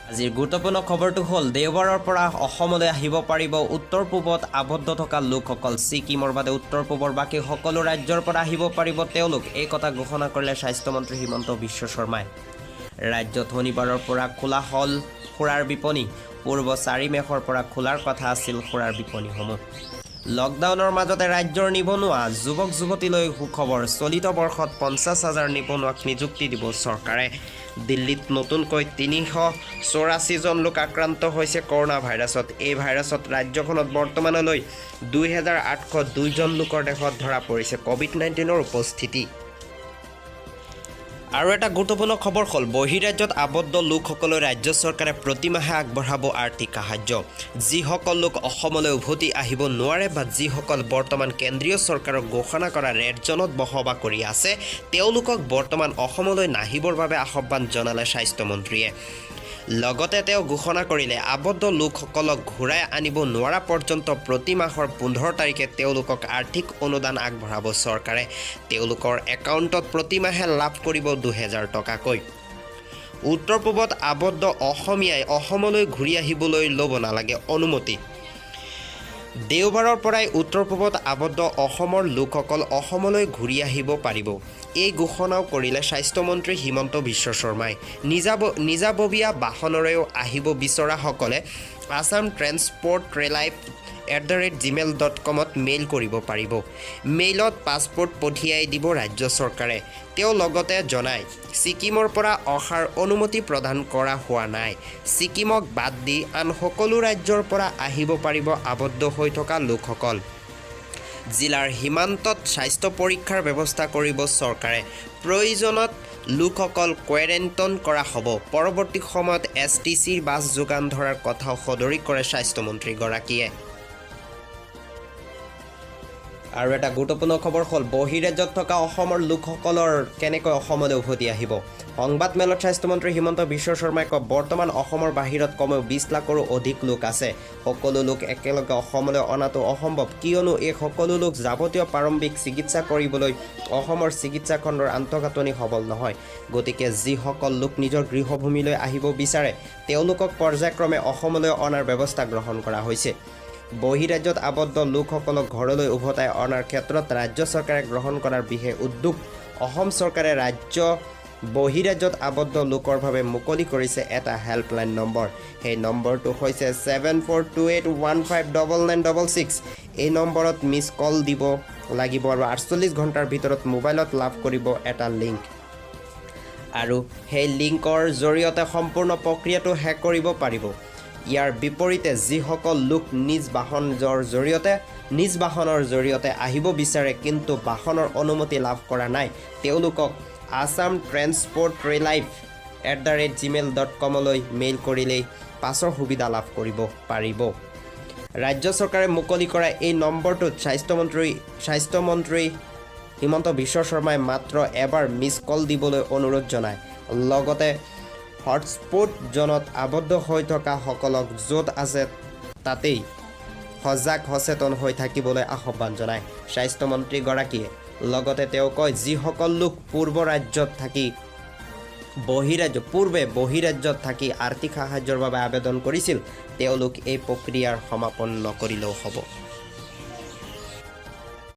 আজিৰ গুৰুত্বপূৰ্ণ খবৰটো হ'ল দেওবাৰৰ পৰা অসমলৈ আহিব পাৰিব উত্তৰ পূবত আবদ্ধ থকা লোকসকল। ছিকিমৰ বাদে উত্তৰ পূবৰ বাকী সকলো ৰাজ্যৰ পৰা আহিব পাৰিব তেওঁলোক। এই কথা ঘোষণা কৰিলে স্বাস্থ্যমন্ত্ৰী হিমন্ত বিশ্ব শৰ্মাই। ৰাজ্যত শনিবাৰৰ পৰা খোলা হ'ল সুৰাৰ বিপণী। পূৰ্ব 4 মে'ৰ পৰা খোলাৰ কথা আছিল সুৰাৰ বিপণীসমূহ। লকডাউনৰ মাজতে ৰাজ্যৰ নিবনুৱা যুৱক যুৱতীলৈ সুখবৰ। চলিত বৰ্ষত 50,000 নিবনুৱাক নিযুক্তি দিব চৰকাৰে। দিল্লীত নতুনকৈ 384 জন লোক আক্ৰান্ত হৈছে কৰোণা ভাইৰাছত। এই ভাইৰাছত ৰাজ্যখনত বৰ্তমানলৈ 2802 জন লোকৰ দেহত ধৰা পৰিছে ক'ভিড-19ৰ উপস্থিতি। আৰু এটা গুৰুত্বপূৰ্ণ খবৰ হ'ল বহিৰাজ্যত আবদ্ধ লোকসকললৈ ৰাজ্য চৰকাৰে প্ৰতিমাহে আগবঢ়াব আৰ্থিক সাহায্য। যিসকল লোক অসমলৈ উভতি আহিব নোৱাৰে বা যিসকল বৰ্তমান কেন্দ্ৰীয় চৰকাৰৰ ঘোষণা কৰা ৰেড জ'নত বসবাস কৰি আছে তেওঁলোকক বৰ্তমান অসমলৈ নাহিবৰ বাবে আহ্বান জনালে স্বাস্থ্যমন্ত্ৰীয়ে। লগতে তেওঁ ঘোষণা কৰিলে আবদ্ধ লোকসকলক ঘূৰাই আনিব নোৱাৰা পৰ্যন্ত প্ৰতি মাহৰ 15 তাৰিখে তেওঁলোকক আৰ্থিক অনুদান আগবঢ়াব চৰকাৰে। তেওঁলোকৰ একাউণ্টত প্ৰতিমাহে লাভ কৰিব 2000 টকাকৈ। উত্তৰ পূবত আবদ্ধ অসমীয়াই অসমলৈ ঘূৰি আহিবলৈ ল'ব নালাগে অনুমতি। দেওবাৰৰ পৰাই উত্তৰ পূবত আবদ্ধ অসমৰ লোকসকল অসমলৈ ঘূৰি আহিব পাৰিব। এই ঘোষণাও কৰিলে স্বাস্থ্যমন্ত্ৰী হিমন্ত বিশ্ব শৰ্মাই। নিজাববীয়া বাহনৰেও আহিব বিচৰাসকলে আছাম ট্ৰেন্সপৰ্ট ৰিলাইফ @gmail.comত মেইল কৰিব পাৰিব। মেইলত পাছপৰ্ট পঠিয়াই দিব ৰাজ্য চৰকাৰে। তেওঁ লগতে জনায় ছিকিমৰ পৰা অহাৰ অনুমতি প্ৰদান কৰা হোৱা নাই। ছিকিমক বাদ দি আন সকলো ৰাজ্যৰ পৰা আহিব পাৰিব আবদ্ধ হৈ থকা লোকসকল। জিলাৰ সীমান্তত স্বাস্থ্য পৰীক্ষাৰ ব্যৱস্থা কৰিব চৰকাৰে। প্ৰয়োজনত লোকসকল কোৱাৰেণ্টাইন কৰা হ'ব। পৰৱৰ্তী সময়ত এছ টি চিৰ বাছ যোগান ধৰাৰ কথাও সদৰি কৰে স্বাস্থ্যমন্ত্ৰীগৰাকীয়ে। আৰু এটা গুৰুত্বপূৰ্ণ খবৰ হ'ল বহিৰাজ্যত থকা অসমৰ লোকসকলৰ কেনেকৈ অসমলৈ উভতি আহিব। সংবাদ মেলত স্বাস্থ্যমন্ত্ৰী হিমন্ত বিশ্ব শৰ্মাই কয় বৰ্তমান অসমৰ বাহিৰত কমেও 20 লাখৰো অধিক লোক আছে। সকলো লোক একেলগে অসমলৈ অনাটো অসম্ভৱ, কিয়নো এই সকলো লোক যাৱতীয় প্ৰাৰম্ভিক চিকিৎসা কৰিবলৈ অসমৰ চিকিৎসা খণ্ডৰ আন্তঃগাঁথনি সবল নহয়। গতিকে যিসকল লোক নিজৰ গৃহভূমিলৈ আহিব বিচাৰে তেওঁলোকক পৰ্যায়ক্ৰমে অসমলৈ অনাৰ ব্যৱস্থা গ্ৰহণ কৰা হৈছে। বহিৰাজ্যত আবদ্ধ লোকসকলক ঘৰলৈ উভতাই অনাৰ ক্ষেত্ৰত ৰাজ্য চৰকাৰে গ্ৰহণ কৰাৰ বিশেষ উদ্যোগ। অসম চৰকাৰে ৰাজ্য বহিৰাজ্যত আবদ্ধ লোকৰ বাবে মুকলি কৰিছে এটা হেল্পলাইন নম্বৰ। সেই নম্বৰটো হৈছে 7428159966। এই নম্বৰত মিছ কল দিব লাগিব আৰু 48 ঘণ্টাৰ ভিতৰত মোবাইলত লাভ কৰিব এটা লিংক আৰু সেই লিংকৰ জৰিয়তে সম্পূৰ্ণ প্ৰক্ৰিয়াটো শেষ কৰিব পাৰিব। ইয়াৰ বিপৰীতে যিসকল লোক নিজ বাহনৰ জৰিয়তে আহিব বিচাৰে কিন্তু বাহনৰ অনুমতি লাভ কৰা নাই তেওঁলোকক আছাম ট্ৰেন্সপৰ্ট ৰিলাইফ @gmail.comলৈ মেইল কৰিলেই পাছৰ সুবিধা লাভ কৰিব পাৰিব। ৰাজ্য চৰকাৰে মুকলি কৰা এই নম্বৰটোত স্বাস্থ্যমন্ত্ৰী হিমন্ত বিশ্ব শৰ্মাই মাত্ৰ এবাৰ মিছ কল দিবলৈ অনুৰোধ জনায়। লগতে হটস্পট জ'নত আবদ্ধ হৈ থকা সকলক য'ত আছে তাতেই সজাগ সচেতন হৈ থাকিবলৈ আহ্বান জনায় স্বাস্থ্যমন্ত্ৰীগৰাকীয়ে। লগতে তেওঁ কয় যিসকল লোক পূৰ্বে বহিৰাজ্যত থাকি আৰ্থিক সাহায্যৰ বাবে আবেদন কৰিছিল তেওঁলোক এই প্ৰক্ৰিয়াৰ সমাপন নকৰিলেও হ'ব।